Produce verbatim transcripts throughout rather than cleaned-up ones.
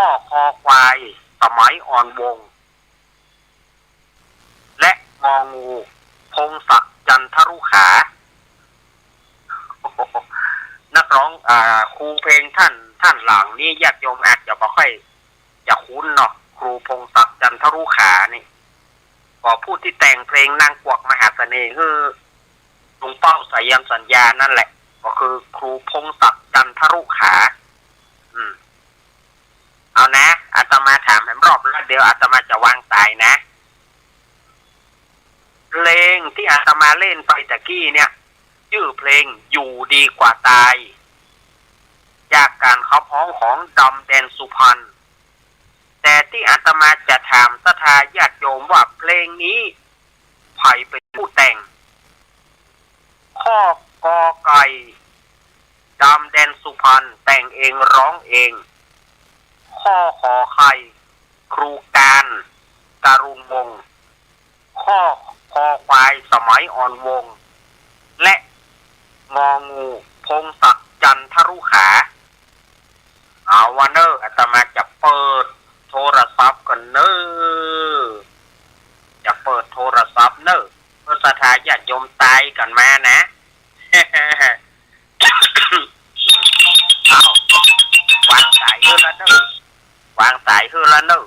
ข้อคอควาย สมัย อ่อนวงศ์ และ งอ งู พงศักดิ์ จันทรุขา นักร้อง อ่า ครูเพลงต้าน ต้านหลังนี้ญาติโยมอาจจะบ่ค่อยจะคุ้นเนาะ ครูพงศักดิ์ จันทรุขานี่ ก็ผู้ตี้แต่งเพลงนางกวักมหาเสน่ห์หื้อลุงเป้า สายัณสัญญา นั่นแหละ ก็คือครูพงศักดิ์ จันทรุขา อืม เอานะ อาตมาถามแหมรอบแล้ว เดี๋ยวอาตมาจะวางสายนะ เพลงตี้อาตมาเล่นไปตะกี้เนี่ย จื้อเพลงอยู่ดีกว่าตาย จากก๋านขับฮ้องของดำแดนสุพรรณ แต่ตี้อาตมาจะถามศรัทธาญาติโยมว่าเพลงนี้ใผเป๋นผู้แต่ง ข้อ ก.ไก่ ดำแดนสุพรรณแต่งเองร้องเอง ข้อ ขอ ไข่ ครูการ การุณวงศ์ ข้อ คอควาย สมัย อ่อนวงศ์ และ งอ งู พงศักดิ์ จันทรุขา เอาวะเน่อ อาตมาจะเปิดโทรศัพท์ก่อนเน่อ จะเปิดโทรศัพท์เน่อ เปื้อศรัทธาญาติโยมตายกั๋นมานะ เอา วางสายหื้อละเน่อ วางสายหื้อละเน่อ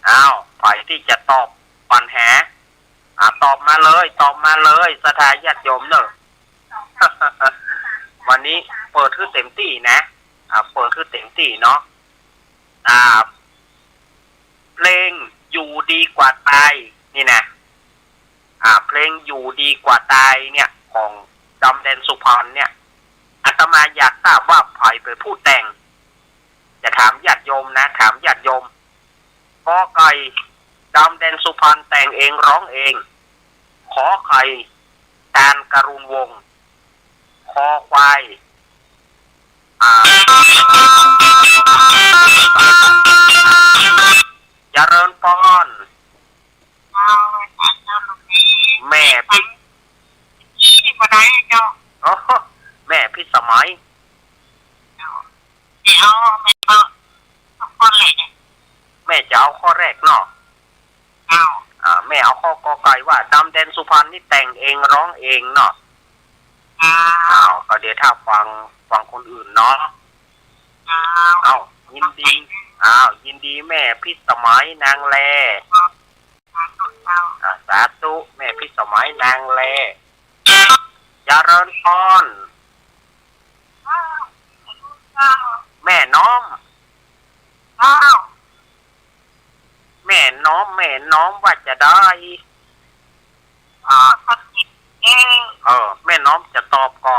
เอา ใผตี้จะตอบปัญหา อ่า ตอบมาเลย ตอบมาเลย ศรัทธาญาติโยมเน่อ วันนี้เปิดหื้อเต็มตี้นะ อ่า เปิดหื้อเต็มตี้เนาะ อ่า เพลงอยู่ดีกว่าตายนี่นะ อ่า เพลงอยู่ดีกว่าตายเนี่ย ของดำแดนสุพรรณเนี่ย อาตมาอยากทราบว่าใผเป๋นผู้แต่ง จะถามญาติโยมนะ ถามญาติโยม ก.ไก่ ดำแดนสุพรรณแต่งเองร้องเอง ขอ ไข่ การ การุณวงศ์ คอควาย อ่า เจริญพร แม่พิ นี่บ่ได้เจ้า อ๋อ แม่พิสมัย เจ้า เดี๋ยวแม่เอาข้อแรก แม่จะเอาข้อแรกเนาะ เจ้า อ่า แม่เอาข้อ ก.ไก่ ว่าดำแดนสุพรรณนี่แต่งเองร้องเองเนาะ เจ้า อ้าว ก็เดี๋ยวถ้าฟัง ฟังคนอื่นเนาะ เจ้า อ้าว ยินดี อ้าว ยินดีแม่พิสมัยนางแล สาธุเจ้า อ่า สาธุ แม่พิสมัยนางแล เจริญพร เจ้า แม่น้อม เจ้า แม่น้อม แม่น้อมว่าจะได้ อ่า เออ แม่น้อมจะตอบก่อ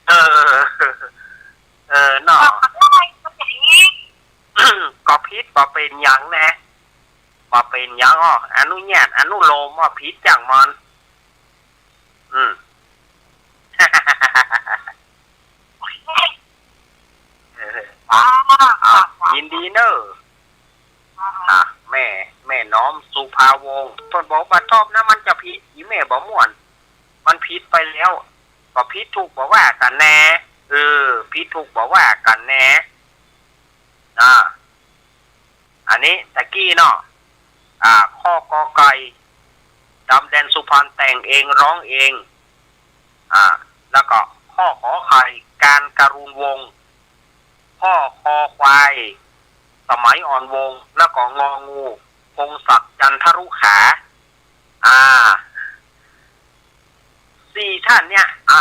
เออ เออ เนาะ ก็ผิดบ่เป๋นหยังนะ บ่เป๋นหยังอ้อ อนุญาต อนุโลมว่าผิดจ้างมัน อืม เออ อ่ะ ยินดีเน่อ อ่ะ แม่ แม่น้อมสุภาวงศ์ เปิ้นบอกบ่าตอบนะ มันจะผิด อีแม่บ่ม่วน มันผิดไปแล้ว ก็ผิดถูกบ่ว่ากั๋นแน่ เออ ผิดถูกบ่ว่ากั๋นแน่ อ่า อันนี้ตะกี้เนาะ อ่า ข้อ ก.ไก่ ดำแดนสุพรรณแต่งเองร้องเอง อ่า แล้วก็ข้อ ขอ ไข่ การ การุณวงศ์ ข้อ คอควาย สมัย อ่อนวงศ์ แล้วก็ งอ งู พงศักดิ์ จันทรุขา อ่า สี่ท่านเนี่ย อ่ะ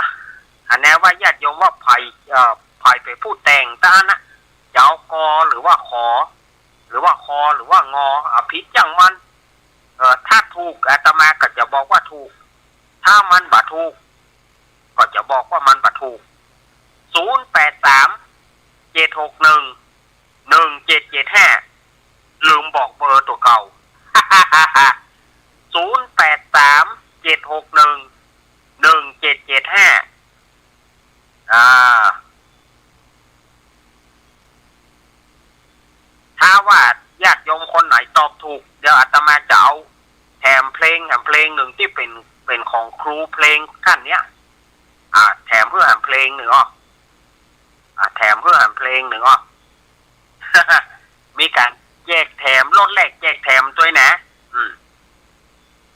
อันแน่ว่าญาติโยมว่าใผ เอ่อ ใผเป๋นผู้แต่งตานะ จะเอา ก.หรือว่า ขอ หรือว่า คอ หรือว่า งอ อ่ะ ผิดจ้างมัน เอ่อ ถ้าถูกอาตมาก็จะบอกว่าถูก ถ้ามันบ่ถูก ก็จะบอกว่ามันบ่ถูก ศูนย์แปดสาม เจ็ดหกหนึ่ง หนึ่งเจ็ดเจ็ดห้า ลืมบอกเบอร์ตั๋วเก่า ศูนย์แปดสาม เจ็ดหกหนึ่ง หนึ่งเจ็ดเจ็ดห้า อ่า ถ้าว่าญาติโยมคนไหนตอบถูก เดี๋ยวอาตมาจะเอาแถมเพลง แถมเพลงหนึ่งตี้เป๋น เป๋นของครูเพลงต้านเนี้ย อ่า แถ งนึ่งอ้อ อ่า แถมหื้อแหมเพลงนึ่งอ้อ มีก๋านแจกแถม รถแรกแจกแถมตวยนะ อืม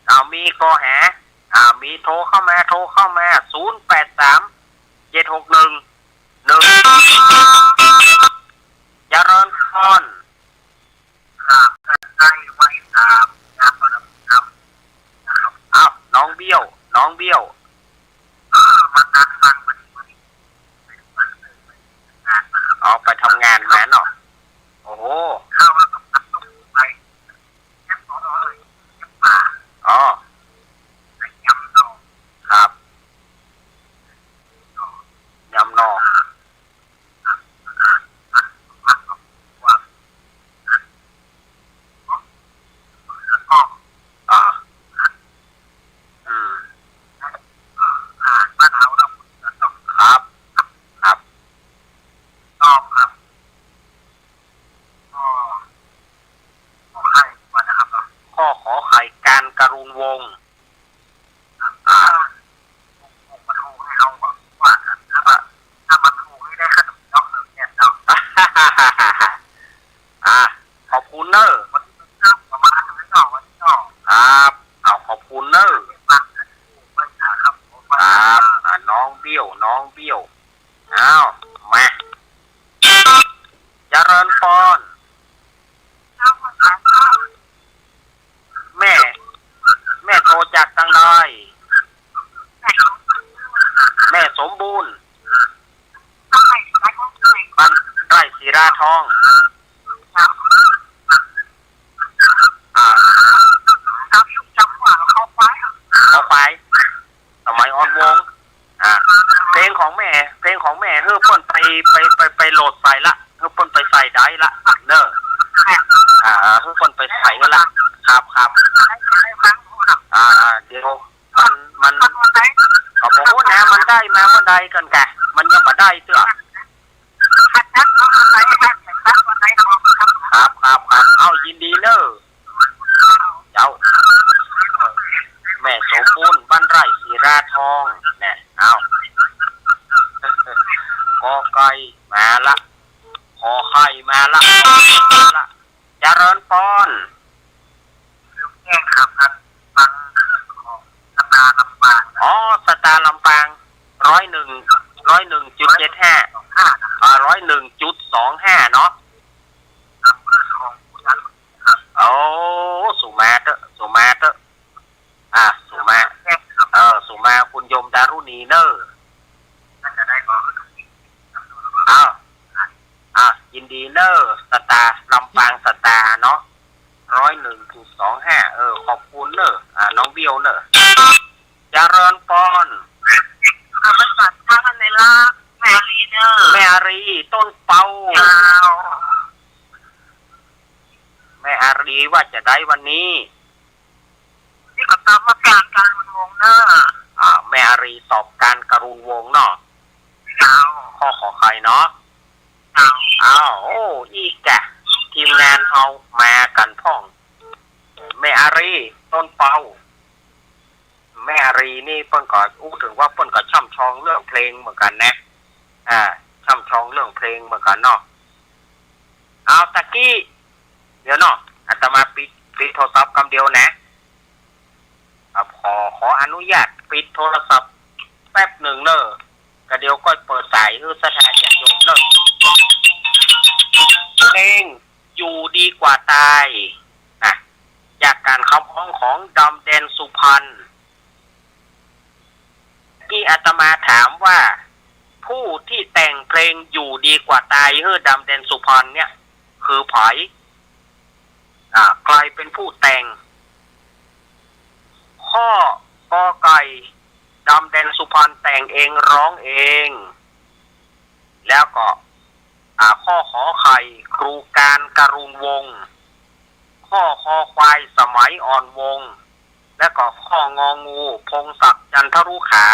เอา มีก่อหา อ่า มีโทรเข้ามา โทรเข้ามา ศูนย์แปดสาม เจ็ดหกหนึ่ง หนึ่ง เจริญพร ครับ ได้ไว้ตาม ตาม ตาม นะครับ อ้าว น้องเบี้ยว น้องเบี้ยว อ่า มันดันฟัง มัน มัน มัน มัน ออกไปทำงานมาเนาะ โอ้โห เข้าว่าต้องไป อ๋อ ครับ ยำหน่อ อ่า อืม ครับ ครับ ข้อขอไข่ ก๋านกรุณวงศ์ อ่า อ่า ขอบคุณเน้อ ครับ เอา ขอบคุณเน้อ ครับ อ่า น้องเบี้ยว น้องเบี้ยว อ้าว มา เจริญพร แม่ แม่โทรจากตังใด แม่สมบูรณ์ บ้านไร่ศิลาทอง อ่า คอควาย สมัยอ่อนวงศ์ อ่า เพลงของแม่ เพลงของแม่ หื้อเปิ้นไป ไป ไป ไปโหลดใส่ละ หื้อเปิ้นไปใส่ได้ละ เน้อ อ่า หื้อเปิ้นไปใส่ละ ครับ ครับ อ่า อ่า เดี๋ยว มัน มัน ก็บ่ฮู้นะ มันได้มาเมื่อใดกั๋นกะ มันยังบ่ได้เตื้อ ครับ ครับ ครับ เอ้า ยินดีเน้อ เจ้า แม่สมบูรณ์ บ้านไร่ศิลาทอง แน่ เอ้า กอไก่ มาละ ขอไข่ มาละ มาละ เจริญพร แจ้งครับ ครับ ฟังคลื่นของสตาร์ลำปาง อ๋อ สตาร์ลำปาง ร้อยหนึ่ง ร้อยหนึ่งจุดเจ็ดห้า อ่า ร้อยหนึ่งจุดสองห้า เนาะ ครับ คลื่นของคุณอรุณ ครับ โอ้ สุมาเต๊อะ สุมาเต๊อะ อ่ะ สุมา เออ สุมา คุณโยมดารุณีเนอะ น่าจะได้ อ้าว อ่ะ ยินดีเนอะ สตาร์ ลำปางสตาร์เนาะ ร้อยหนึ่งจุดสองห้า เออ ขอบคุณเนอะ อ่ะ น้องเบี้ยวเนอะ เจริญพร อ่ะ ประสานทางกันเลยละ แม่อารีเนอะ แม่อารี ต้นเปา เจ้า แม่อารีว่าจะได้วันนี้ นี่ก็ตอบว่าก๋านกรุณวงศ์เนอะ อ่า แม่อารีตอบก๋านกรุณวงศ์เนาะ เจ้า ข้อขอไข่เนาะ เจ้า อ้าว โอ้ อีกจ้ะ ทีมงานเฮามากั๋นพ่อง แม่อารี ต้นเปา แม่อารีนี่เปิ้นก็อู้เถิงว่าเปิ้นก็ช่ำชองเรื่องเพลงเหมือนกั๋นนะ อ่า ช่ำชองเรื่องเพลงเหมือนกั๋นเนาะ เอา ตะกี้ เดี๋ยวเนาะ อาตมาปิด ปิดโทรศัพท์กำเดียวนะ ครับ ขอ ขออนุญาตปิดโทรศัพท์แป๊บนึ่งเนอะ กะเดี๋ยวก็เปิดสายหื้อศรัทธาญาติโยมเนอะ เพลงอยู่ดีกว่าตาย นะ จากก๋านขับฮ้องของดำแดนสุพรรณ ตี้อาตมาถามว่า ผู้ที่แต่งเพลงอยู่ดีกว่าตายหื้อดำแดนสุพรรณเนี่ย คือใผ อ่า ใครเป็นผู้แต่ง ข้อ กอไก่ ดำแดนสุพรรณแต่งเองร้องเอง แล้วก็ อ่า ข้อขอไข่ ครูการ กรุณวงศ์ ข้อคอควาย สมัย อ่อนวงศ์ และก็ข้ององู พงศักดิ์ จันทรุขา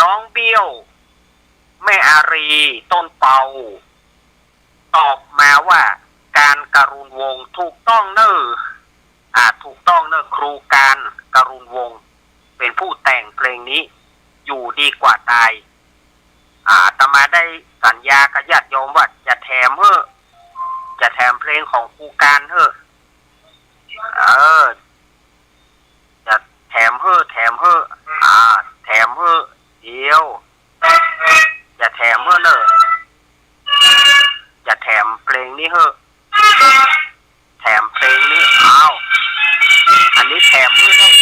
น้องเบี้ยว แม่อารี ต้นเปา ตอบมาว่า การ กรุณวงศ์ ถูกต้องเนอะ อ่า ถูกต้องเนอะ ครูการ กรุณวงศ์ เป็นผู้แต่งเพล ลงนี้ อยู่ดีกว่าตาย อ่า อาตมาได้สัญญากับญาติโยมว่าจะแถมหื้อ จะแถมเพลงของครูการหื้อ เออ จะแถมหื้อ แถมหื้อ อ่า แถมหื้อ เดี๋ยว จะแถมหื้อเน่อ จะแถมเพลงนี้หื้อ แถมเพลงนี้ อ้าว อันนี้แถมหื้อเน่อ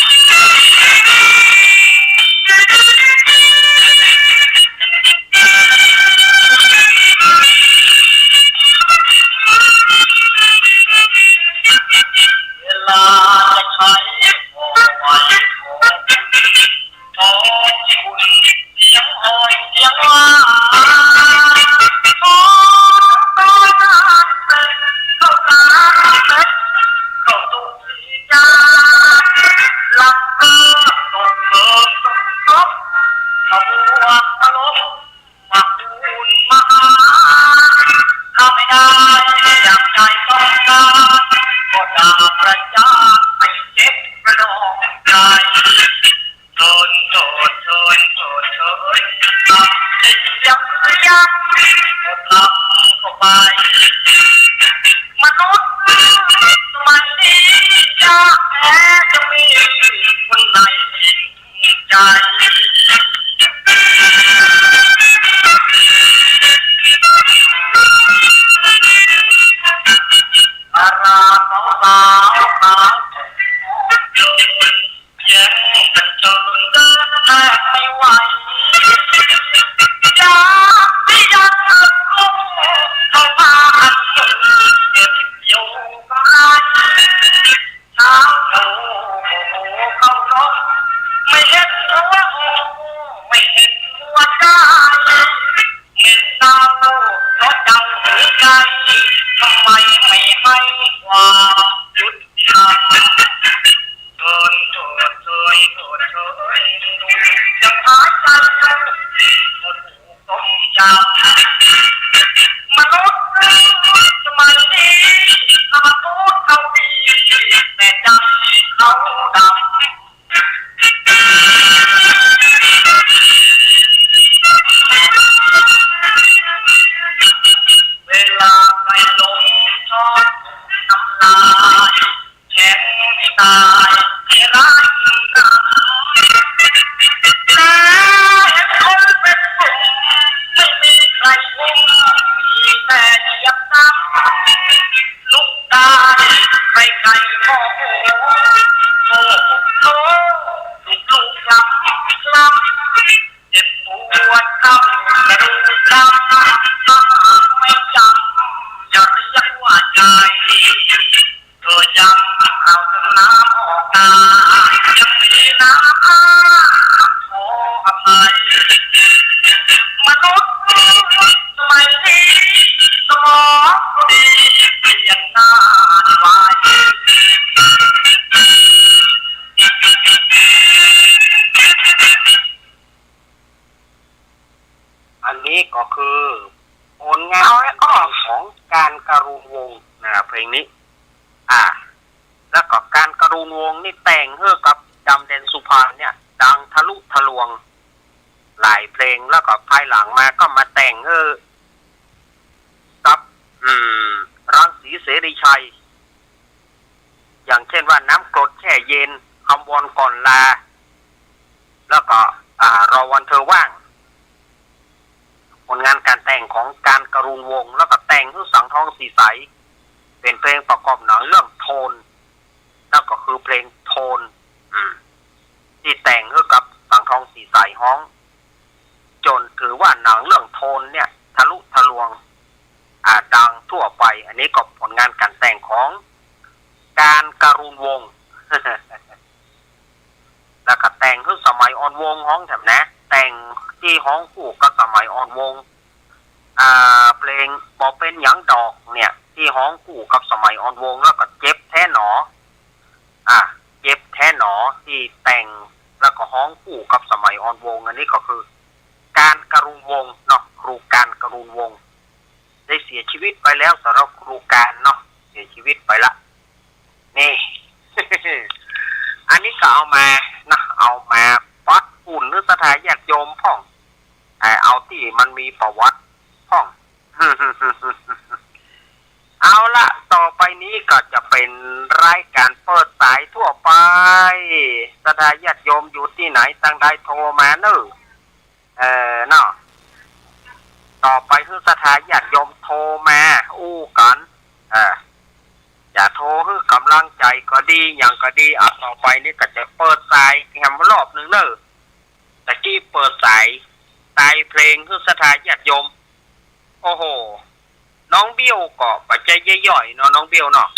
เวลาจะไข ขอคุณเสียงอ่อนเสียงหวาน ขอต้อนรับเป็นข้าวสารเม็ด เข้าสู่สีจา หลังเลิกส่งเสริมสมทบ ขบวนเคารพ มาคูณมาหาร ถ้าไม่ได้อย่างใจต้องการ ก็ด่าประจานให้เจ็บกระดองใจ โทษ โทษ โทษ โทษ โทษ เสียงเสียง หมดลำเข้าไป มนุษย์สมัยนี้ ยากแท้จะมีคนไหน ใจ ดาราสาวสาว สาวแย่งกันจนเดินแทบไม่ไหว อยากที่ยังเข้ามาอันหนึ่ง เก็บอยู่ไกล เท้าโผล่เข้าร่ม ไม่เห็นหัวอก ไม่เห็นหัวใจ เหม็นเน่าเพราะเจ้าหัวใจ ทำไมไม่ให้ความยุติธรรม โทษ โทษ โทษ โทษ โทษ จะพาใจ ต้มยำ มนุษย์สมัยนี้ คำพูดเขาดี แต่ใจเขาดำ เวลาใครหลงชอบน้ำลาย แข็งตายที่ร้านน้ำ แต่เห็นคนเป็นกลุ่ม ไม่มีใครอุ้ม มีแต่เหยียบซ้ำ ลุกได้ใครๆก็โห โอ้โห ลูกๆ คลำคลำ เจ็บปวดเข้ากระดูกดำ ถ้าหากไม่จำ อย่าเรียกว่าใจ เธอย้ำเอาจนน้ำออกตา ยังมีน้ำตา ขออภัย มนุษย์สมัยนี้ สมองก็ดี เปลี่ยนหน้าไว อันนี้ก็คือผลงาน เอาไว้ออก ของการการุณวงศ์นะ เพลงนี้ อ่า แล้วก็การการุณวงศ์นี่แต่งหื้อกับจำเด่นสุพรรณเนี่ย ดังทะลุทะลวงหลายเพลง แล้วก็ภายหลังมาก็มาแต่งหื้อกับ อืม รังสีเสรีชัย อย่างเช่นว่า น้ำกรดแช่เย็น คำวอนก่อนลา แล้วก็ อ่า รอวันเธอว่าง ผลงานการแต่งของการการุณวงศ์ แล้วก็แต่งหื้อสังทองศรีใส เป็นเพลงประกอบหนังเรื่องโทน นั่นก็คือเพลงโทน อืม ตี้แต่งหื้อกับสังทองศรีใสฮ้อง จ๋นถือว่าหนังเรื่องโทนเนี่ย ทะลุทะลวง อ่า ดังทั่วไป อันนี้ก็ผลงานการแต่งของการการุณวงศ์ แล้วก็แต่งหื้อสมัยอ่อนวงศ์ฮ้องแถมนะ แต่งตี้ฮ้องคู่กับสมัยอ่อนวงศ์ อ่า เพลงบ่เป็นหยังดอกเนี่ย ตี้ฮ้องคู่กับสมัยอ่อนวงศ์ แล้วก็เจ็บแท้หนอ อ่า เจ็บแท้หนอ ตี้แต่งแล้วก็ฮ้องคู่กับสมัยอ่อนวงศ์ อันนี้ก็คือ การการุณวงศ์เนาะ ครูการการุณวงศ์ ได้เสียชีวิตไปแล้ว สำหรับครูการเนาะ เสียชีวิตไปละ นี่ อันนี้ก็เอามานะ เอามาป๊อดปูน มีประวัติพ่อง เอาละ ต่อไปนี้ก็จะเป๋นรายก๋านเปิดสายทั่วไป ศรัทธาญาติโยมอยู่ตี้ไหนตังใดโทรมาเน่อ เออ เนาะ ต่อไปหื้อศรัทธาญาติโยมโทรมาอู้กั๋น เออ จะโทรหื้อก๋ำลังใจ๋ก็ดี หยังก็ดี อ่ะ ต่อไปนี้ก็จะเปิดสายแถมรอบนึ่งเน่อ ตะกี้เปิดสาย สไตล์เพลงหื้อศรัทธาญาติโยม โอ้โห น้องเบี้ยวก็บ่ใจ้ย่อยๆ เนาะ น้องเบี้ยวเนาะ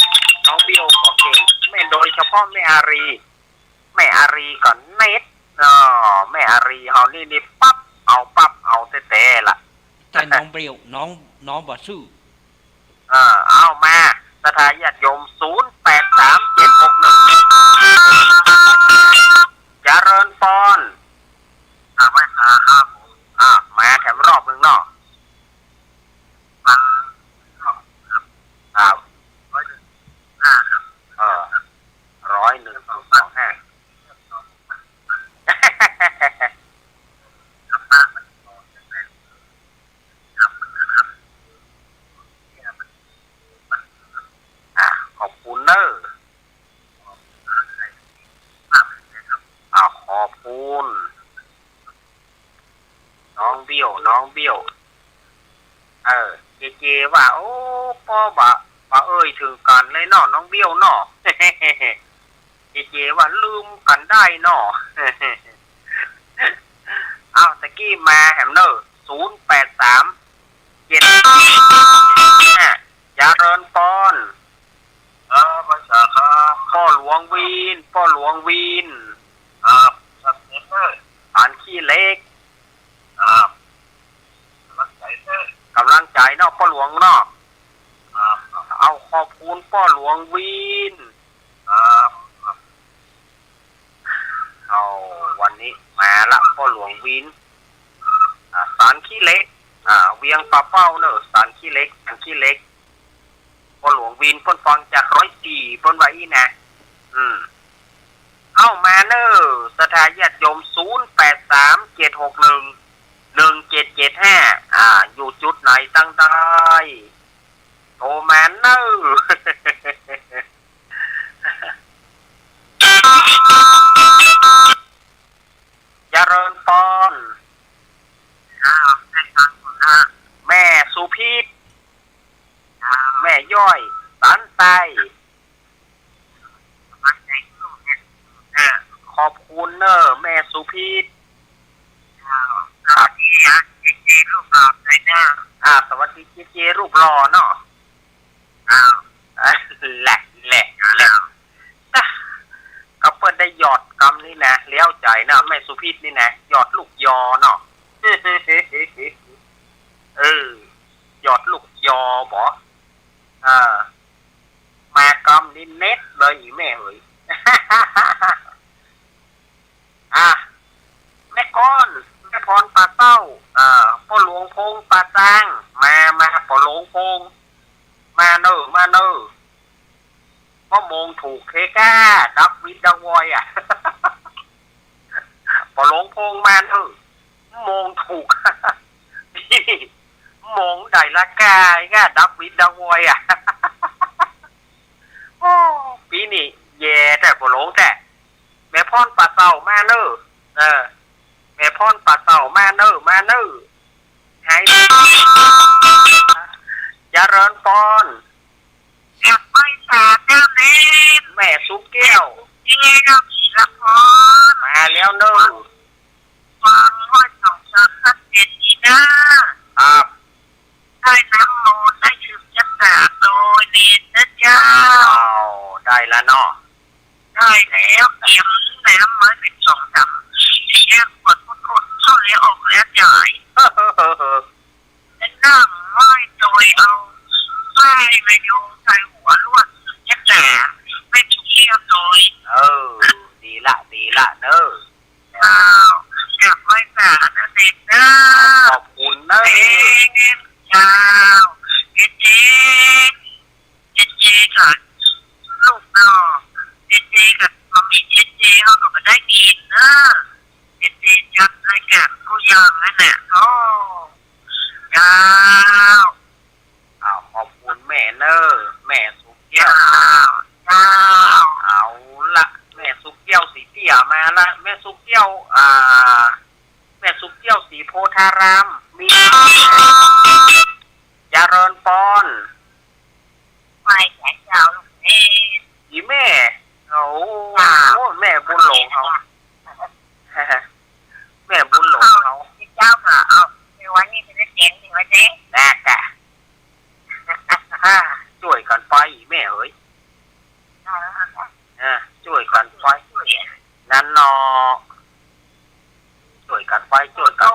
น้องเบี้ยวก็เก่ง แม่ โดยเฉพาะแม่อารี แม่อารีก็เด็ดเนาะ แม่อารีเฮานี่ นี่ปั๊บเอาปั๊บเอาแต๊ๆ ละ แต่น้องเบี้ยว น้อง น้องบ่ซื่อ เออ เอามา ศรัทธาญาติโยม ศูนย์แปดสามเจ็ดหกหนึ่ง เจริญปอน อ่ะ ไม่มาครับ อ่ะ มาแถมรอบนึ่งเนาะ ครับ ครับ ร้อยหนึ่ง ห้าครับ เออ ร้อยหนึ่ง สองห้า อ่ะ ขอบคุณเน่อ อ่ะ ขอบคุณ น้องเบี้ยว น้องเบี้ยว เออ เจเจว่า โอ้ ป้อบ่ บ่เอ่ยเถิงกั๋นเลยเนาะ น้องเบี้ยวเนาะ เจเจว่าลืมกั๋นได้เนาะ อ้าว ตะกี้มาแหมเน่อ ศูนย์แปดสามเจ็ด ห้า เจริญปอน เออ ภาษาครับ ป้อหลวงวีน ป้อหลวงวีน ครับ ครับ เห็นเน่อ สานขี้เหล็ก ครับ ก๋ำลังใจ๋เน่อ ก๋ำลังใจ๋เนาะ ป้อหลวงเนาะ ครับ เอาขอบคุณป้อหลวงวีน ครับ ครับ เอา วันนี้มาละ ป้อหลวงวีน อ่า สานขี้เหล็ก อ่า เวียงป่าเป้าเน่อ สานขี้เหล็ก สานขี้เหล็ก ป้อหลวงวีนเปิ้นฟังจากร้อยสี่ เปิ้นว่าอี้นะ อืม เอามาเน่อ ศรัทธาญาติโยม ศูนย์แปดสามเจ็ดหกหนึ่งหนึ่งเจ็ดเจ็ดห้า อ่า อยู่จุดไหนตังใด โทรมาเน่อ เจริญปอน ครับ แม่สุพิษ ครับ แม่ย้อย สันใต้ ขอบคุณเน่อ แม่สุพิษ ครับ สวัสดีครับ เจเจ รูปหล่อเลยเน่อ อ่า สวัสดีเจเจ รูปหล่อเนาะ อ้าว แหละ แหละ แหละ อ้าว ก็เปิ้นได้หยอดกำนี้นะ แล้วใจ๋นะ แม่สุพิษนี่นะ หยอดลูกยอเนาะ เออ หยอดลูกยอบ่ เออ มากำนี้เน็ตเลยอีแม่เอ๋ย อ่ะ แม่ก้อน แม่พรป่าเต้า อ่า ป้อหลวงพงษ์ป่าซาง มา มา ป้อหลวงพงษ์ มาเน่อ มาเน่อ ป้อหลวงถูกเคก้า ดักวิดดักวอยอ่ะ ป้อหลวงพงษ์มาเน่อ ป้อหลวงถูก ปี๋นี้ป้อหลวงได้ราคาก้า ดักวิดดักวอยอ่ะ โอ้ ปี๋นี้แย่แต๊ป้อหลวงแต๊ แม่พรป่าเต้ามาเน่อ เออ แม่พรป่าเต้ามาเน่อ มาเน่อ หาย เจริญปอน อยากไปสาเจ้าเน่น แม่สุแก้ว เจ้าละพร มาแล้วเน่อ ฟังร้อยสองสาม ชัดเจนดีนะ ครับ ได้น้ำมนต์ได้สืบชะตาโดยเณรนะเจ้า อ้าว ได้ละเนาะ ได้แล้ว เตรียมน้ำไว้เป๋นสองสาม สี่แยกขวดพุทธคุณเข้าแล้วออกแล้วจ่าย นั่งไหว้โดยเอาผ้ามาโยงใส่หัวลวดสืบชะตาแม่ทุกเที่ยวโดย เออ ดีละ ดีละเน่อ สุขเกี้ยว อ่า แม่สุขเกี้ยว ศรีโพธาราม มี เจริญปอน ไหว้เจ้าลูกแม่ อีแม่ โอ้ เจ้า แม่บุญหลงเฮา แม่บุญหลงเฮา เจ้าค่ะ เอา ในวันนี้จะได้แจ้งดีว่าแจ้ง นะกะ อ่า จ้วยกั๋นไป อีแม่เอ๋ย อ่า จ้วยกั๋นไป นั่นเนาะ จ้วยกั๋นไป จ้วยกั๋น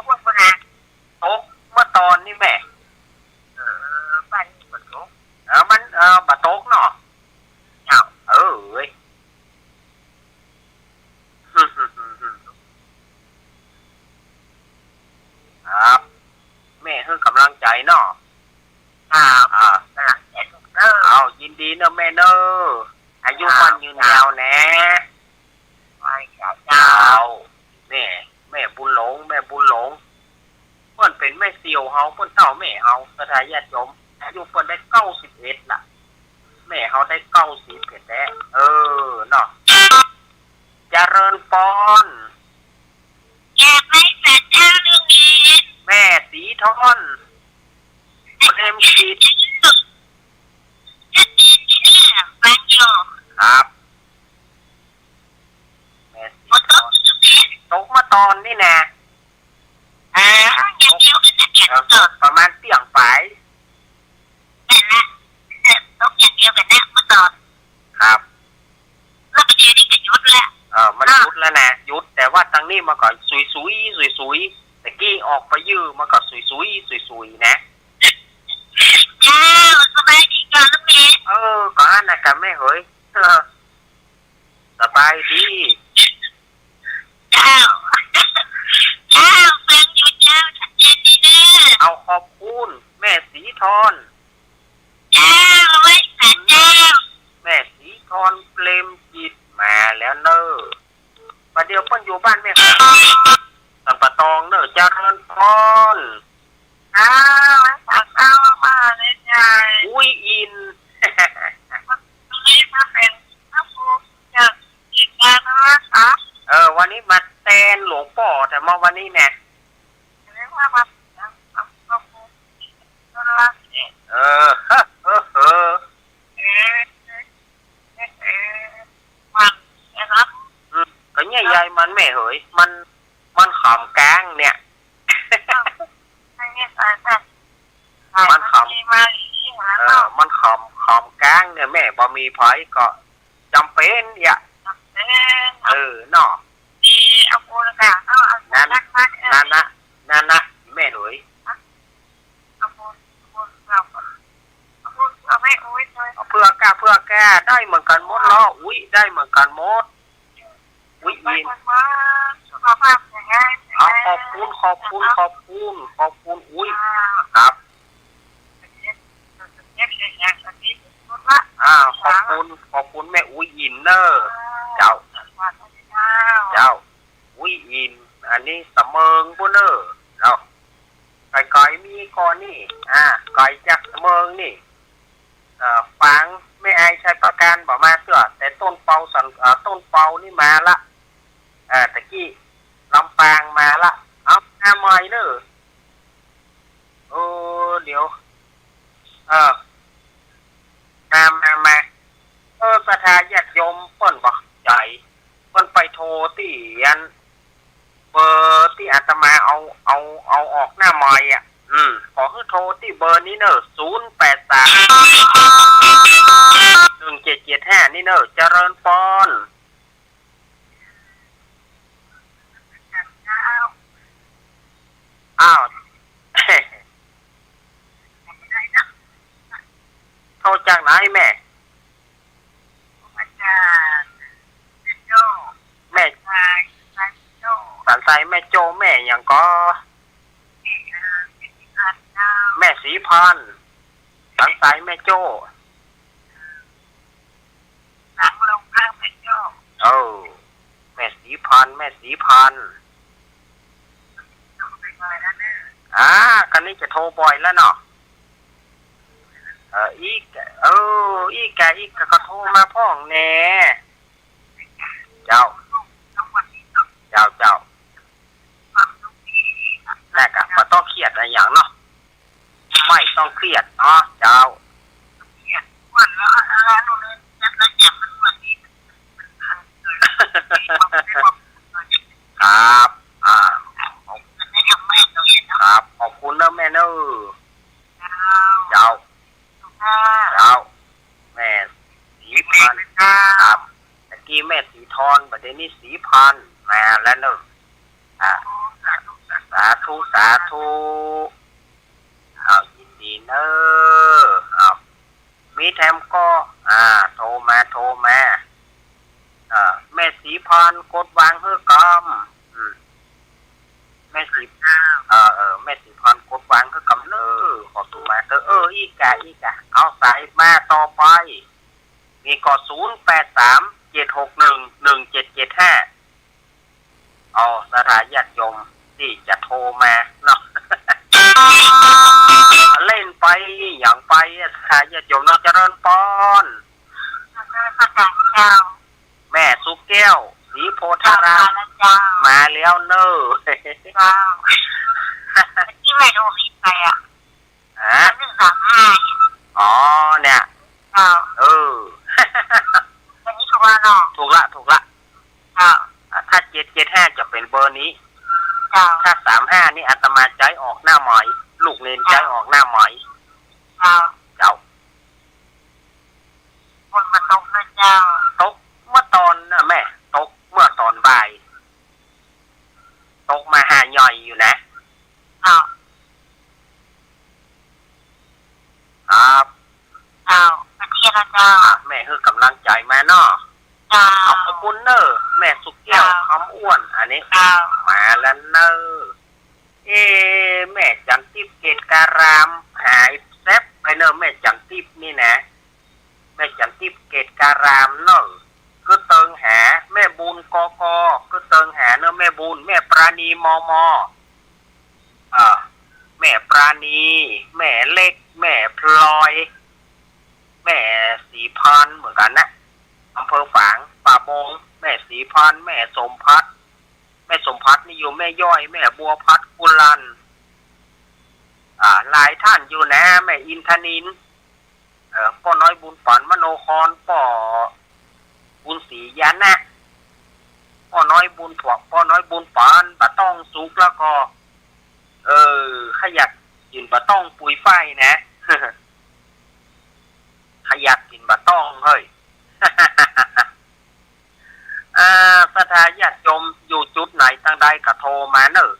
ตกเมื่อตอนนี้แม่ เออ บ้านนี้บ่ตก เออ มัน เออ บ่ตกเนาะ เจ้า เออ เว้ย ครับ แม่หื้อกำลังใจ๋เนาะ ครับ อ่า กำลังใจ๋ลูกเอ้อ เอา ยินดีเนาะแม่เนาะ อายุมั่นยืนยาวแหน่ ไหว้เจ้า เจ้า แม่ แม่บุญหลง แม่บุญหลง เปิ้นเป๋นแม่เสี่ยวเฮา เปิ้นเต้าแม่เฮา ศรัทธาญาติโยม อายุเปิ้นได้เก้าสิบเอ็ดละ แม่เฮาได้เก้าสิบเอ็ดแล้ว เออ เนาะ เจริญปอน อยากไหว้ศาลเจ้าลูกแม่ แม่ศรีทอน เปรมจิต ชัดเจนที่เนี่ย ฟังอยู่ ครับ แม่ศรีทอน บ่ตก ตกเมื่อตอนนี้นะ อ่า อย่างเดียวกั๋นนะ เออ ตกประมาณเตี้ยงป๋าย นั่นละ เออ ตกอย่างเดียวกั๋นนะ เมื่อตอน ครับ แล้วประเดี๋ยวนี้ก็หยุดแล้ว เออ มัน อ่ะ หยุดแล้วนะ หยุด แต่ว่าตางนี้มันก็สุยๆ สุยๆ ตะกี้ออกไปยื้อมันก็สุยๆ สุยๆ นะ เจ้า สบายดีก่อนลูกแม่ เออ ก็อั้นนะกะแม่เหย เออ สบายดี เจ้า เจ้า ฟังอยู่เจ้า ชัดเจนดีเนอะ เอา ขอบคุณ แม่ศรีทอน เจ้า ไหว้ศาลเจ้า แม่ศรีทอน เปรมจิต มาแล้วเนอะ บ่าเดี่ยวเปิ้นอยู่บ้านแม่ สันป่าตองเนอะ เจริญปอน อ้าว ไหว้ศาลเจ้ามาเลยยาย อุ๊ยอิน วันนี้มาเป๋นพระครูจากกิจการนะคะ เออ วันนี้มาแตนหลวงป้อ แต่มาวันนี้แน่ เรียกว่ามา เออ เออ เออ เออ มันนะครับ อืม ก็เนี่ยยายมันแม่เหย มัน มันขำก้างเนี่ย มันขำ เออ มันขำ ขำก้างเนี่ย แม่บ่มีไผก็ จ๋ำเป๋นอย่า จ๋ำเป๋น เออ เนาะ ดี เอาปูนกะ เอา เอา นั่น ปูนนักๆ เออ นั่นนะ นั่นนะ แม่เหย เอาปูน ปูนเปล่า เอาปูนเปล่าแม่ โอ้ย โอ้ย เอาเผื่อกะ เผื่อกะ ได้เหมือนกั๋นหมดเนาะ อุ๊ย ได้เหมือนกั๋นหมด อุ๊ยอิน สุขภาพแข็งแรง เอา ขอบคุณ ขอบคุณ ขอบคุณ ขอบคุณ อุ๊ย ครับ อ่า ขอบคุณ ขอบคุณแม่อุ๊ยอินเนอะ เจ้า เจ้า อุ๊ยอิน อันนี้สะเมิงปู้นเนอะ เจ้า ไก๋ๆ มีก่อนี่ อ่า ไก๋จากสะเมิงนี่ เอ่อ ฝางแม่อายชัยประการบ่มาเตื้อ แต่ต้นเปาสัน เอ่อ ต้นเปานี่มาละ เอ่อ ตะกี้ลำปางมาละ เอา มาใหม่เนอะ เออ เดี๋ยว เออ มา มา มา เออ ศรัทธาญาติโยมเปิ้นบ่ใจ๋ เปิ้นไปโทรตี้อัน เบอร์ตี้อาตมาเอา เอา เอาออกหน้าไมค์อะ อืม ขอหื้อโทรตี้เบอร์นี้เนอะ ศูนย์แปดสาม หนึ่งเจ็ดเจ็ดห้า นี่เนอะ เจริญปอน อ้าว โทรจากไหนแม่ แม่ สันทรายแม่โจ้ แม่หยังก่อ แม่ศรีพร สันทรายแม่โจ้ หลังโรงพักแม่โจ้ เออ แม่ศรีพร แม่ศรีพร อ่า คันนี้จะโทรบ่อยแล้วเนาะ เออ อีก เออ อีกกะ อีกกะก็โทรมาพ่องแน่ เจ้า เจ้า เสนีศรีพันธ์มาแล้วเนอะ อ่า สาธุ สาธุ เอา ยินดีเนอะ เอา มีแถมก่อ อ่า โทรมา โทรมา เอ่อ แม่ศรีพันธ์กดวางหื้อกำ อืม แม่ศรี เอ่อ เอ่อ แม่ศรีพันธ์กดวางหื้อกำเนอะ ขอตูมาเตอะ เออ อีกอะ อีกอะ เอาสายมาต่อไป มีก่อ ศูนย์แปดสาม เจ็ดหกหนึ่ง หนึ่งเจ็ดเจ็ดห้า เอาศรัทธาญาติโยมตี้จะโทรมาเนาะ เล่นไปหยังไป ศรัทธาญาติโยมเนาะ เจริญปอน เจ้า แม่สุแก้ว ศรีโพธาราม เจ้า มาแล้วเนอะ เจ้า ตี้แม่โทรผิดไปอะ ฮะ หนึ่งสามห้า อ๋อ เนี่ย เจ้า เออ อันนี้ถูกแล้วเนาะ ถูกละ ถูกละ เจ้า อ่ะ ถ้าเจ็ดเจ็ดห้าจะเป๋นเบอร์นี้ เจ้า ถ้าสามห้านี่อาตมาใจ๊ออกหน้าหมาย ลูกเณรใจ๊ออกหน้าหมาย เจ้า เจ้า ฝนมาตกนะเจ้า ตกเมื่อตอนน่ะแม่ ตกเมื่อตอนบ่าย ตกมาหาหย่อยอยู่นะ เจ้า ครับ เจ้า มาเตี้ยนะเจ้า อ่ะ แม่หื้อกำลังใจ๋มาเนาะ เจ้า ขอบคุณเนอะ แม่สุแก้ว เจ้า คำอ้วน อันนี้ เจ้า มาแล้วเนอะ เอ๊ะ แม่จันทิพย์เกตการาม หายแซบไปเนอะ แม่จันทิพย์นี่นะ แม่จันทิพย์เกตการามเนอะ กึ๊ดเติงหา แม่บุญ กก กึ๊ดเติงหาเนอะ แม่บุญ แม่ปราณี มม เอ่อ แม่ปราณี แม่เล็ก แม่พลอย แม่ศรีพันธ์เหมือนกั๋นนะ อำเภอฝางป่าบง แม่ศรีพันธ์ แม่สมพัฒน์ แม่สมพัฒน์นี่อยู่แม่ย้อย แม่บัวพัฒน์ กุลัน อ่า หลายต้านอยู่นะ แม่อินทนิล เอ่อ ป้อน้อยบุญปั๋น มโนคร ป้อบุญศรีญาณะ ป้อน้อยบุญผวก ป้อน้อยบุญปั๋น บ่าต้องสุข แล้วก็ เออ ใค่อยากกิ๋นบ่าต้องปุยฝ้ายนะ ใค่อยากกิ๋นบ่าต้องเฮ้ย อ่า ศรัทธาญาติโยมอยู่จุดไหนตังใดก็โทรมาเนอะ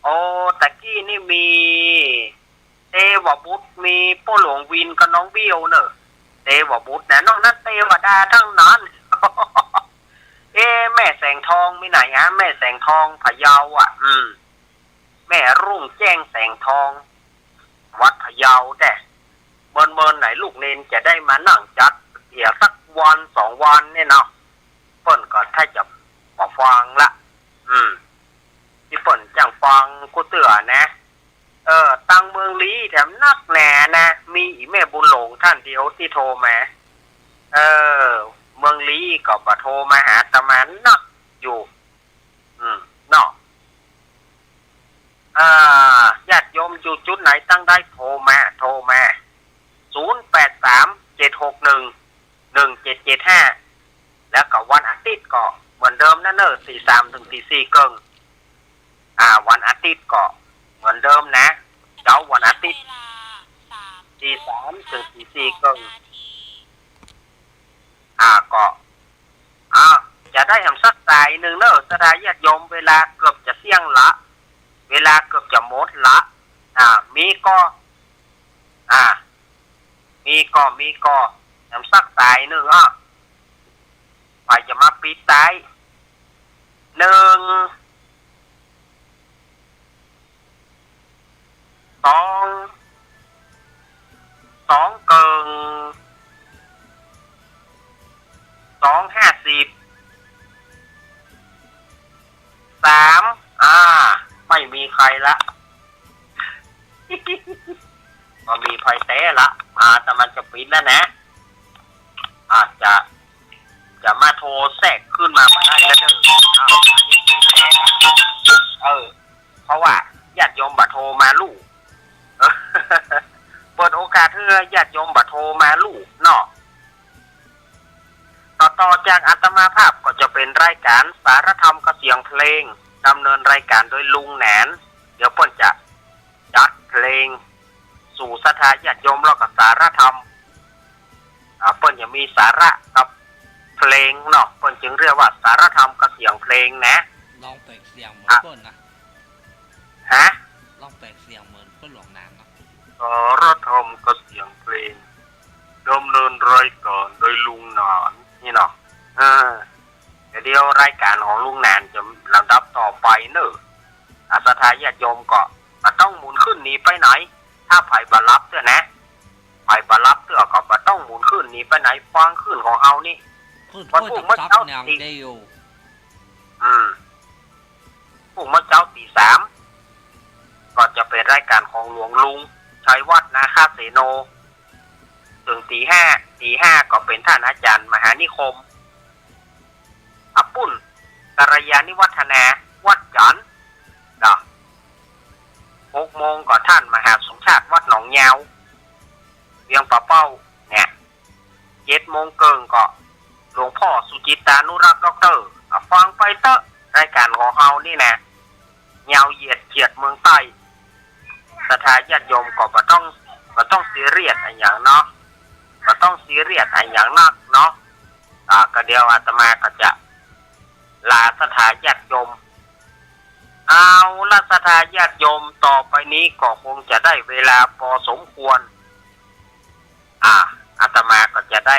โอ้ ตะกี้นี่มีเตวบุตร มีป้อหลวงวินกับน้องเบี้ยวเนอะ เตวบุตรนะ นอกนั้นเตวดาตังนั้น เอ๊ะ แม่แสงทองมีไหนฮะ แม่แสงทองพะเยาอ่ะ อืม แม่รุ่งแจ้งแสงทอง วัดพะเยาแต๊ เมินๆ ไหนลูกเณรจะได้มานั่งจัดเสียสักวันสองวันเนี่ยเนาะ เปิ้นก็ถ้าจะมาฟังละ อืม ตี้เปิ้นจ้างฟังกู้เตื้อนะ เออ ตังเมืองลี้แถมนักแหน่นะ มีอี่แม่บุญหลงต้านเดียวตี้โทรมา เออ เมืองลี้ก็บ่โทรมาหาอาตมานักอยู่ อืม เนาะ อ่า ญาติโยมอยู่จุดไหนตังใดโทรมา โทรมา ศูนย์แปดสาม เจ็ดหกหนึ่ง หนึ่งเจ็ดเจ็ดห้า แล้วก็วันอาทิตย์ก็เหมือนเดิมนะเนอะ ตีสามเถิงตีสี่เกิ่ง อ่า วันอาทิตย์ก็เหมือนเดิมนะ เจ๊าวันอาทิตย์ ตีสามเถิงตีสี่เกิ่ง อ่า ก็ อ่า จะได้แหมสักสายนึ่งเนอะ ศรัทธาญาติโยม เวลาเกือบจะเสี้ยงละ เวลาเกือบจะหมดละ อ่า มีก่อ อ่า มีก่อ มีก่อ แหมสักสายนึ่งอ่ะ ใผจะมาปิดต๊าย นึ่ง สอง สองเกิ่ง สองห้าสิบ สาม อ่า ไม่มีใครละ บ่มีใผแต๊ละ อ่า อาตมาจะปิดแล้วนะ อาจจะ จะมาโทรแซกขึ้นมาบ่ได้แล้วเด้อ อ้าว อันนี้ปิดแต๊ละ เออ เพราะว่าญาติโยมบ่โทรมาลู่ เปิดโอกาสหื้อญาติโยมบ่โทรมาลู่เนาะ ต่อ ต่อจากอาตมาภาพก็จะเป๋นรายก๋านสารธรรมกับเสียงเพลง ดำเนินรายก๋านโดยลุงแหนน เดี๋ยวเปิ้นจะจัดเพลงสู่ศรัทธาญาติโยมแล้วก็สารธรรม อ่า เปิ้นจะมีสาระกับเพ เพลงเนาะ เปิ้นจึงเรียกว่าสารธรรมเกสียงเพลงนะ ลองเปล่งเสียงเหมือนเปิ้นนะ ฮะ ลองเปล่งเสียงเหมือนเปิ้นหลวงนานเนาะ สารธรรมเกสียงเพลง ดำเนินรายการโดยลุงหนานนี่เนาะ เออ เดี๋ยวรายการของลุงหนานจะลำดับต่อไปเนอะ อ่ะ ศรัทธาญาติโยมก็บ่ต้องหมุนขึ้นหนีไปไหน ถ้าใผบ่หลับเตื้อนะ ใผบ่หลับเตื้อก็บ่ต้องหมุนขึ้นหนีไปไหน ฟังขึ้นของเฮานี่ ขึ้น วันพุธ เมื่อเจ๊า เดี๋ยว อืม พุธเมื่อเจ๊าตีสาม ก็จะเป๋นรายการของหลวงลุงชัยวัฒน์ นาคเสโน เถิงตีห้า ตีห้าก็เป๋นต้านอาจ๋ารย์มหานิคม อาปุ้น กัลยาณิวัฒนา วัดจันทร์ เนาะ หกโมงก็ต้านมหาสมชาติ วัดหนองยาว เวียงป่าเป้า เนี่ย เจ็ดโมงเกิ่งก็หลวงป้อสุจิตตานุรักษ์ ด็อกเตอร์ อ่ะ ฟังไปเต๊อะ รายการของเฮานี่นะ ยาวเหยียดเจียดเมืองใต้ ศรัทธาญาติโยมก็บ่ต้อง บ่ต้องซีเรียสอะหยังเนาะ บ่ต้องซีเรียสอะหยังนักเนาะ อ่า ก็เดี๋ยวอาตมาก็จะลาศรัทธาญาติโยม เอาละ ศรัทธาญาติโยม ต่อไปนี้ก็คงจะได้เวลาพอสมควร อ่า อาตมาก็จะได้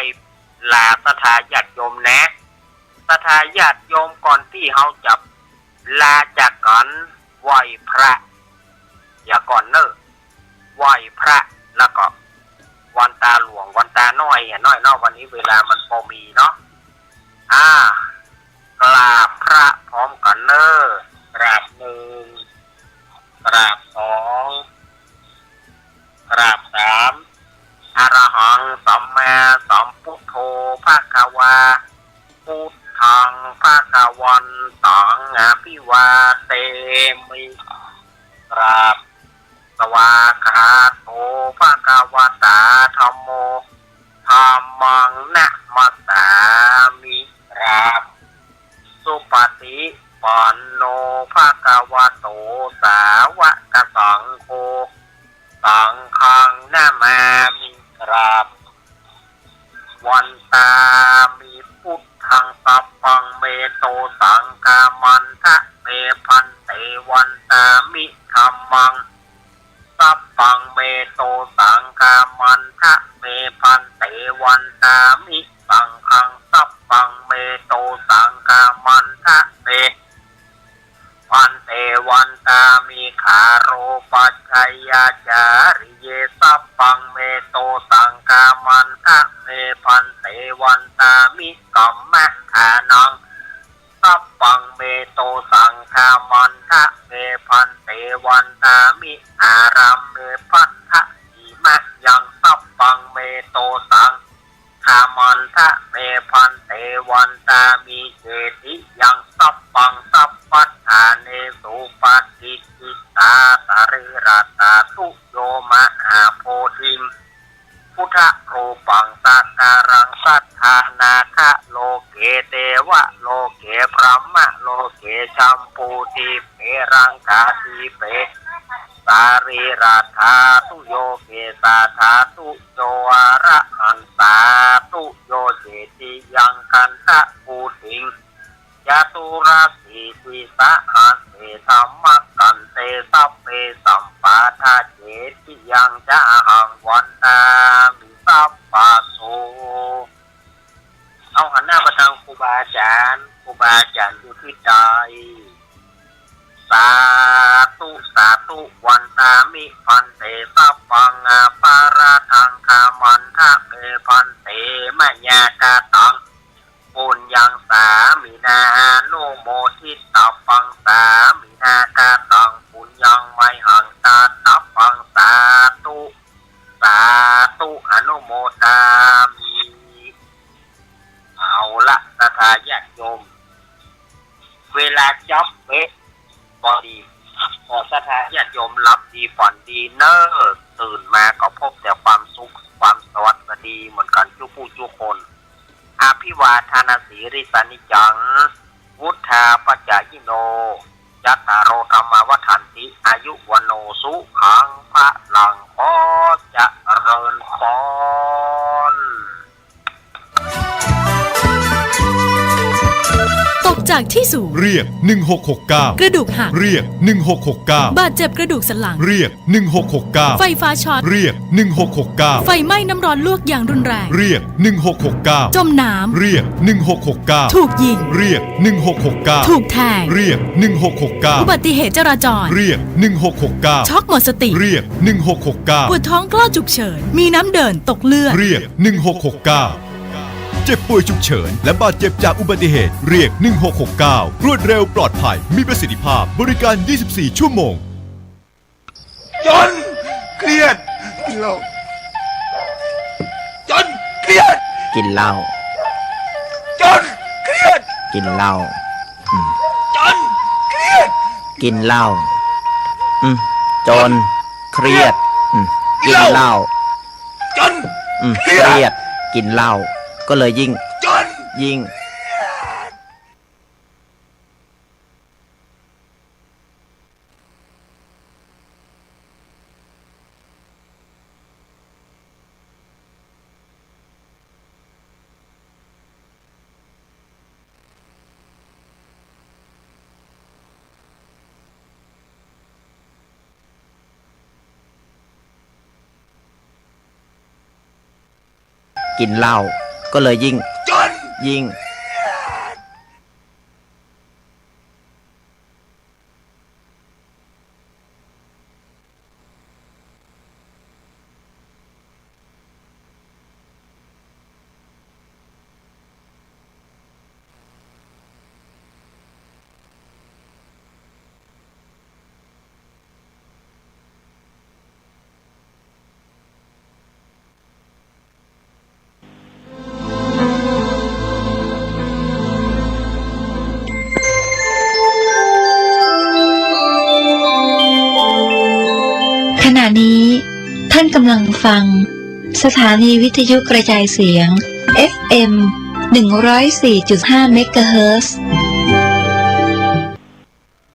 ลาศรัทธาญาติโยมนะ ศรัทธาญาติโยม ก่อนตี้เฮาจะลาจากกั๋น ไหว้พระ เหียก่อนเน่อ ไหว้พระ แล้วก็วันตาหลวง วันตาน้อย เหียน้อยเนาะ วันนี้เวลามันบ่มีเนาะ อ่า กราบพระพร้อมกั๋นเน่อ กราบหนึ่ง กราบสอง กราบสาม อะระหังสัมมาสัมพุทโธภะคะวา พุทธังภะคะวันตังอะภิวาเทมิ กราบ สวากขาโตภะคะวะตาธัมโม ธัมมังนะมัสสามิ กราบ สุปฏิปันโนภะคะวะโต สาวกสังโฆ สังฆังนะมามิ กราบ วันตามิพุทธัง สัพพังเมโตสังคามันทะเม ภันเต วันตามิธัมมัง สัพพังเมโตสังคามันทะเม ภันเต วันตามิสังฆัง สัพพังเมโตสังคามันทะเม ภันเต วันตามิ ขาโรปัจฉยาจาริเย สัพพังเมโตสังคามันทะเม ภันเต วันตามิกัมมะทานัง สัพพังเมโตสังคามันทะเม ภันเต วันตามิ อารัมเม ภัทธะสีมะยัง สัพพังเมโตสังคามันทะเม ภันเต วันตามิ เจติยัง สัพพัง สัพพัฏฐาเนสุ ปะติจจิตาสะรีระธาตุโย มหาโพธิง พุทธรูปัง สักการัง สัทธานาคะโลเก เตวะโลเก พรหมะโลเก ชัมพูทิเป รังคาทิเป สะรีระธาตุโย เกสาธาตุโย อระหันตาตุโย เจติยัง คันธะปูติง จตุรสีติสหัสเส ธัมมะกันเต สัพเพ สัมปาทา เจติยัง จะหัง วันตามิ สัพพะโส เอาหันหน้ามาทางครูบาอาจ๋ารย์ ครูบาอาจ๋ารย์อยู่ที่ใด สาธุ สาธุ วันตามิ ภันเต สัพพัง อปะราทัง คามันทะเม ภันเต มะยาคาตัง ปุญญัง สามินา อนุโมทิตัพพัง สามินา คาตัง ปุญญัง มะหัง ทะตัพพัง สาธุ สาธุ อนุโมทามิ เอาละ ศรัทธาญาติโยม เวลาจ๊อบเป๊ะ พอดี ขอศรัทธาญาติโยมหลับดีฝันดีเน่อ ตื่นมาก็พบแต่ความสุข ความสวัสดีเหมือนกั๋นจุ๊ผู้จุ๊คน อภิวาทนสีลิสสะนิจจัง วุฑฒาปะจายิโน จัตตาโร ธัมมา วัฑฒันติ อายุ วัณโณ สุขัง พะลัง ขอเจริญพร จากที่สูง เรียก หนึ่งหกหกเก้า กระดูกหัก เรียก หนึ่งหกหกเก้า บาดเจ็บกระดูกสันหลัง เรียก หนึ่งหกหกเก้า ไฟฟ้าช็อต เรียก หนึ่งหกหกเก้า ไฟไหม้น้ำร้อนลวกอย่างรุนแรง เรียก หนึ่งหกหกเก้า จมน้ำ เรียก หนึ่งหกหกเก้า ถูกยิง เรียก หนึ่งหกหกเก้า ถูกแทง เรียก หนึ่งหกหกเก้า อุบัติเหตุจราจร เรียก หนึ่งหกหกเก้า ช็อกหมดสติ เรียก หนึ่งหกหกเก้า ปวดท้องคลอดฉุกเฉิน มีน้ำเดินตกเลือด เรียก หนึ่งหกหกเก้า เจ็บป่วยฉุกเฉิน และบาดเจ็บจากอุบัติเหตุ เรียก หนึ่งหกหกเก้า รวดเร็ว ปลอดภัย มีประสิทธิภาพ บริการ ยี่สิบสี่ ชั่วโมง จนเครียด กินเหล้า จนเครียด กินเหล้า จนเครียด กินเหล้า อืม จนเครียด กินเหล้า อืม จนเครียด อืม กินเหล้า จน อืม เครียด เครียด กินเหล้า ก็เลยยิ่ง จน ยิ่ง กินเหล้า ก็เลยยิ่ง จน ยิ่ง ขณะนี้ท่านกำลังฟังสถานีวิทยุกระจายเสียง เอฟเอ็ม หนึ่งร้อยสี่จุดห้า เมกะเฮิรตซ์